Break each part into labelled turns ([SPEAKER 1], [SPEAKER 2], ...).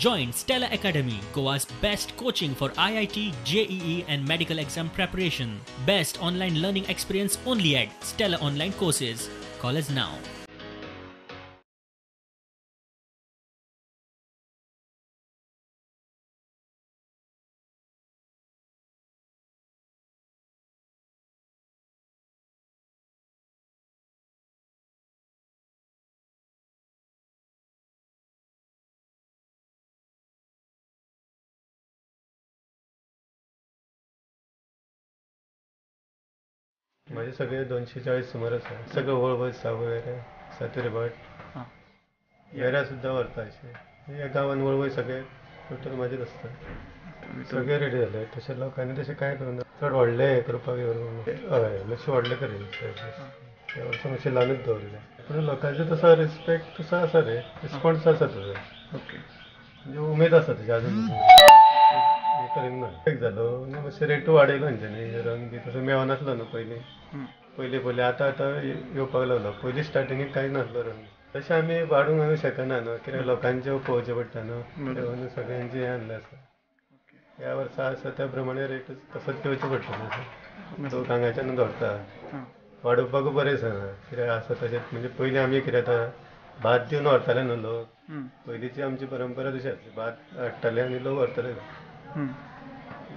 [SPEAKER 1] Join Stellar Academy, Goa's best coaching for IIT, JEE and medical exam preparation. Best online learning experience only at Stellar Online Courses. Call us now.
[SPEAKER 2] माझे सगळे 240 सुमार आसा. सगळे वळवय सावयवेरें सातोरेभाट वेऱ्या सुद्दां व्हरता अशें. ह्या गांवान वळवय सगळे टोटल म्हाजेच आसता. सगळे रेडी जाले तशें लोकांनी तशें कांय करूं ना, चड व्हडलें हें करपाक हय मातशें व्हडलें करीन ह्या वर्सा मातशें ल्हानूच दवरलें. पूण लोकांचो तसो रिस्पेक्ट तसो आसा रे, रिस्पॉन्स आसा तसो, म्हणजे उमेद आसा तशी आजून करीन ना. एक जालो मातशें रेटू वाडयलो तेंच्यांनी, रंग बी तसो मेळनासलो न्हू पयलीं पयलीं पयलीं आतां आतां येवपाक लागलो. पयलीं स्टार्टिंगेक कांय नासलो रंग. तशें आमी वाडूंक आमी शकना न्हू, कित्याक लोकांचें पळोवचें पडटा न्हू, तेन्ना सगळ्यांचें हें आहलें आसा. ह्या वर्सा आसा त्या प्रमाणे रेट तसोच दिवचो पडटलो. लोक हांगाच्यान दवरता, वाडोवपाकूय बरें दिसना कित्याक आसा तशेंच. म्हणजे पयलीं आमी कितें आतां भात दिवन व्हरताले न्हू लोक, पयलींची आमची परंपरा तशी आसली, भात हाडटाले आनी लोक व्हरताले.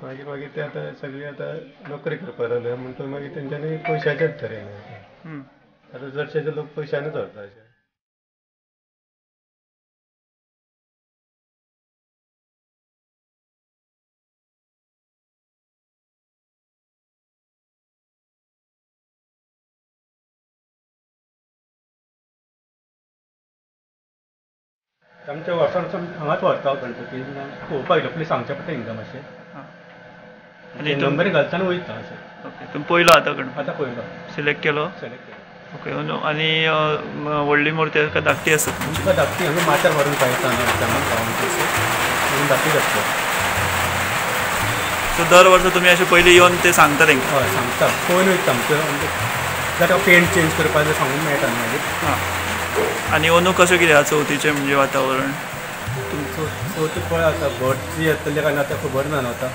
[SPEAKER 2] मागीर मागीर ते आतां सगळीं आतां नोकरी करपाक लागल्या म्हणटकच मागीर तेंच्यांनी पयशाचेच थरयलें. आतां चडशे लोक पयशानूच व्हरता अशें.
[SPEAKER 3] आमच्या वर्सान वर्सान हांगाच व्हरता गणपती, पळोवपाक येयलो पयलीं सांगचें पडटा तांकां मातशें, आनी नंबर घालता आनी वयता अशें.
[SPEAKER 4] ओके, तुमी पयलो आतां गणपती?
[SPEAKER 3] आतां पयलो
[SPEAKER 4] सिलेक्ट केलो?
[SPEAKER 3] सिलेक्ट केलो.
[SPEAKER 4] ओके, आनी व्हडली मूर्ती आसा काय धाकटी आसा?
[SPEAKER 3] आमकां धाकटी, आमी माथ्यार मारून पायता म्हणून धाकटी घातली.
[SPEAKER 4] सो दर वर्सा तुमी अशें पयलीं येवन ते सांगता तांकां?
[SPEAKER 3] हय सांगता, पळोवन वयता आमचें, जाका पेंट चेंज करपाक जाय सांगून मेळटा न्हू मागीर.
[SPEAKER 4] हां, आनी अंदू कशें कितें आसा चवथीचें म्हणजे वातावरण?
[SPEAKER 3] चवथी पळय आतां भट जी येतली काय ना तें खबर ना न्हू आतां.